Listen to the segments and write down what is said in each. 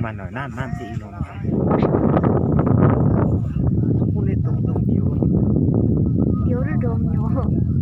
Maaih noic nanv nanv se i longx. Mbiauz duqv ndongx nyei.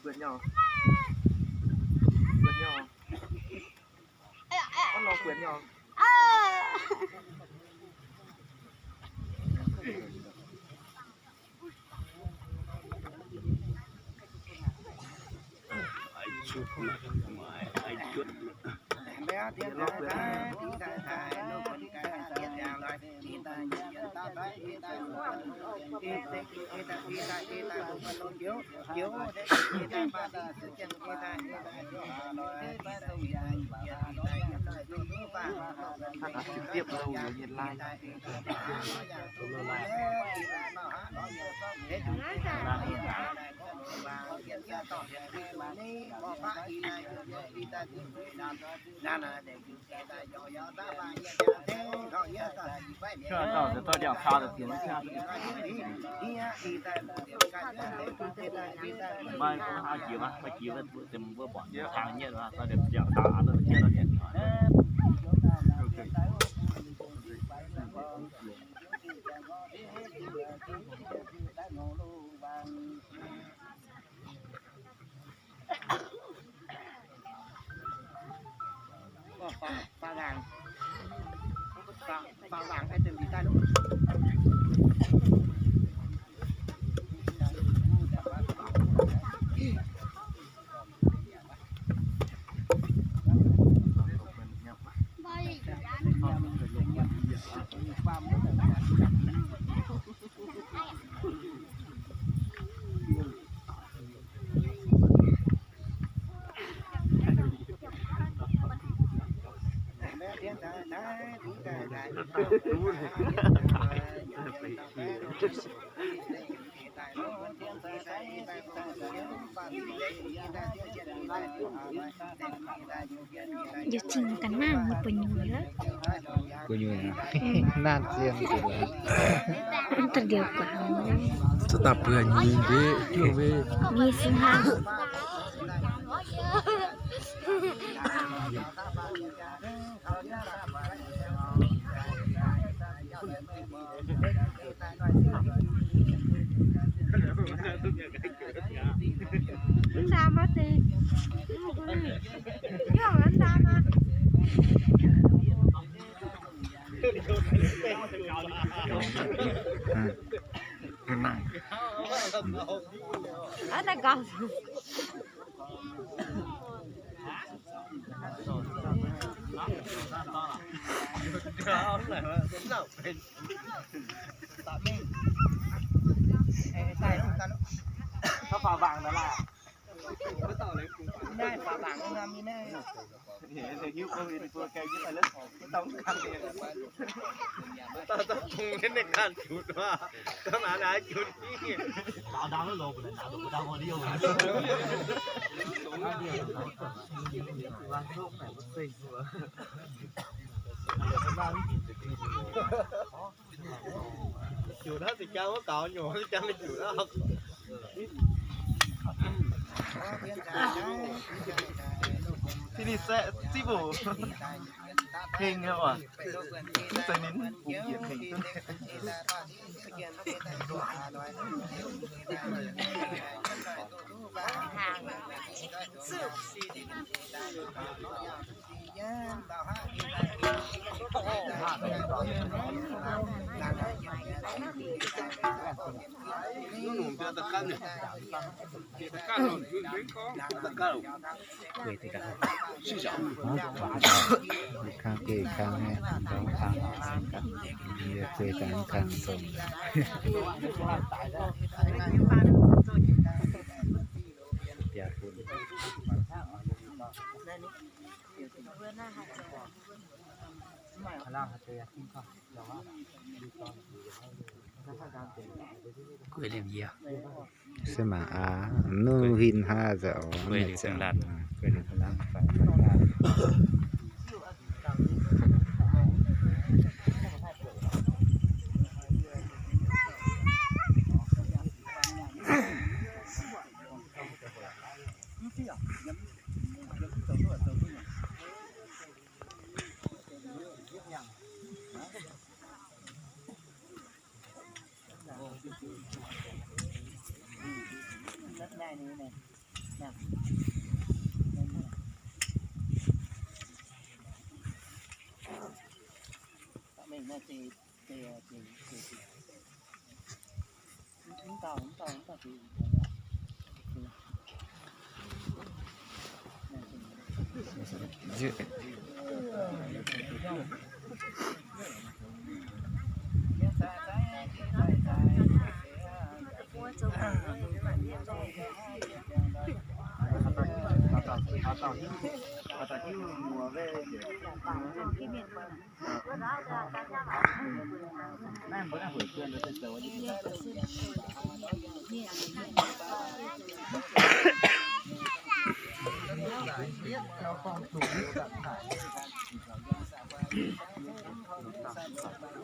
Buonc nyei. Buonc nyei. Ov, nor buonc nyei. Trực tiếp lâu rồi, nhiệt live. Pha vàng. Pha vàng hay đừng bị tai lắm. Yie cingx ga'naaiv nyei buo nyuoz. Buo nyuoz aqv. Naaiv zien. Hnangv deix liuz guangc. Za'gengh buo nyuoz njiec juov mingh. Mingh sung haaix. Mv ndaa maah deix. Mv ndaa maah. Aav, daaih gauh. Juqc naaiv zinh jang wuov gaux nyungc, zinh jang juqc naaiv. Thi ni se ziv mbuo heng nyei oc. Mv zeiz ninh bungx yietc heng duqv. Kang geh kang heh, kang, yie guei daaih kang dongh. Bia bun. Guei liemh yie. Se mangc aav, nuv huin hnaav nzauc, guei liemh latc.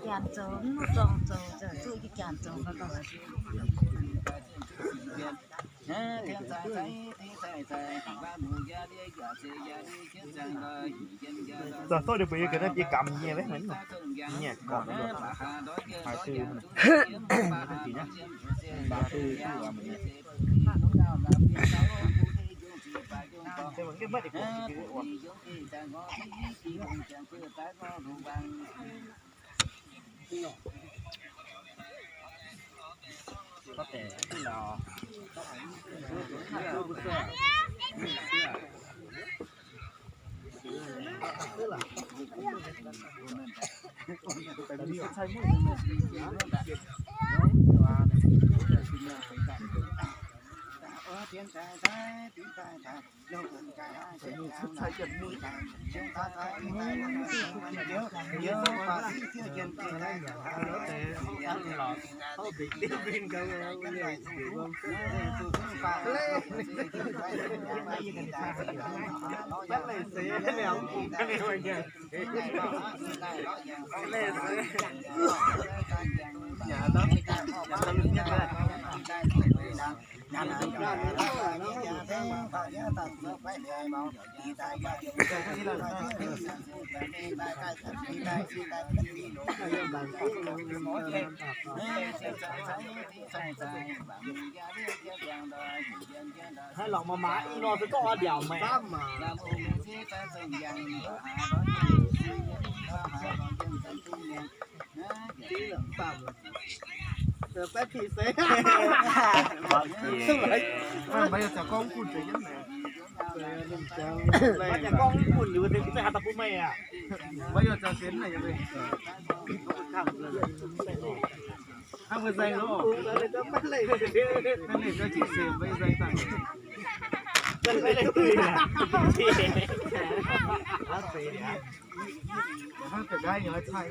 Janx zoux, mv duqv dorngc zoux, zoux duqv janx zoux. Za'gengh mbuo yie ga'naaiv jiex gamh nyei, nyie gorngv, Haaix lorqc, mangc mangc i nor se gorngv oix mbiaauc maengc. Hnangv mbuo nzengc loh. Hnangv ninh ganh jiex se maiv nzengc dangh. Hnangv ga'nqaaiv nyei oix cai.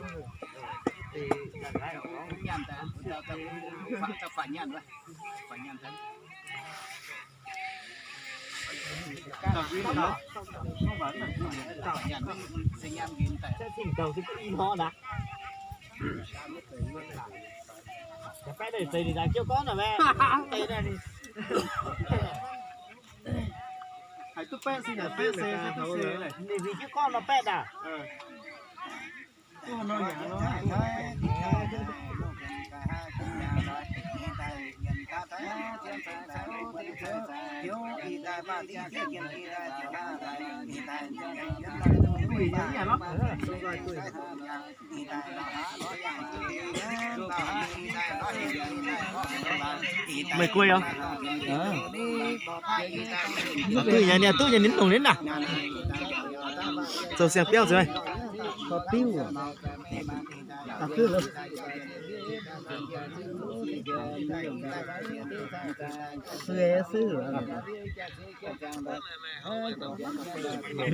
Haiz duqv baeqv se yaac baeqv se, duqv se. Ninh hingx jienv gorngv nor baeqv daaih. Meih guei yaac. Duqv nyei, ninh duqv nyei, ninh longc ninh naaic. Zoux siang biauv nzueic.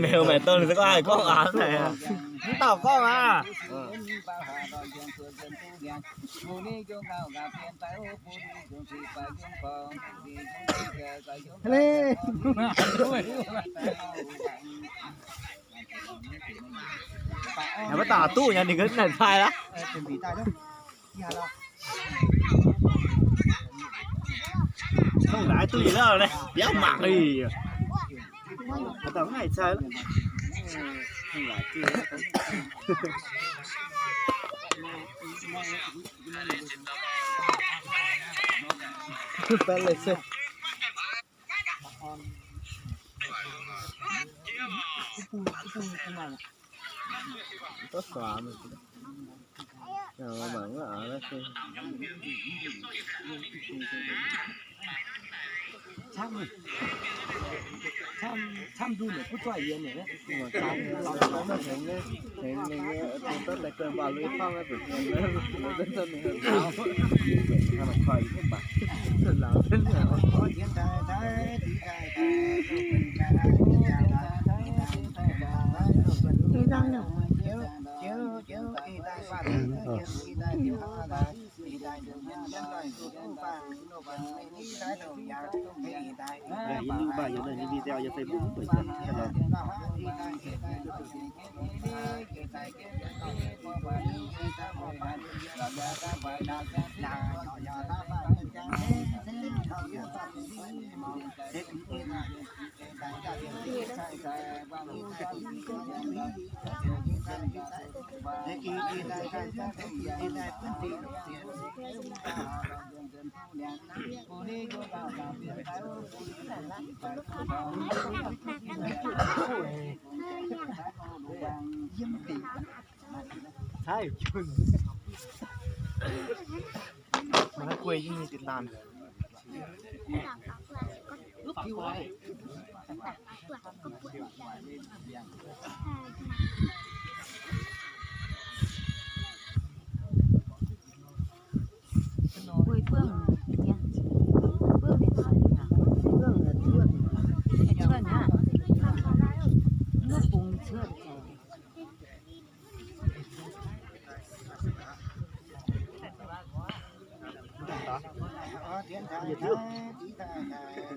Meih maaih dongh ninh se gorngv haih gorngv aqv. Mv dauh gorngv aqv. Maiv dauh duqv nyei, ninh ganh naaic cai aqv. Tongv naaiv duqv liuz, biauv mangc. Maiv dauh haih cai.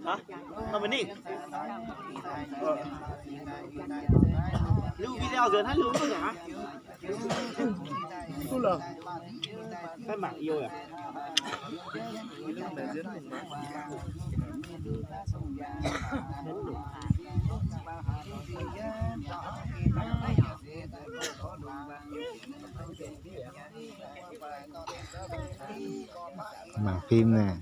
Hả? Tao mày đi. Lưu video rồi hả? Lưu video hả? Không là. Các bạn yêu à? Mảng phim này.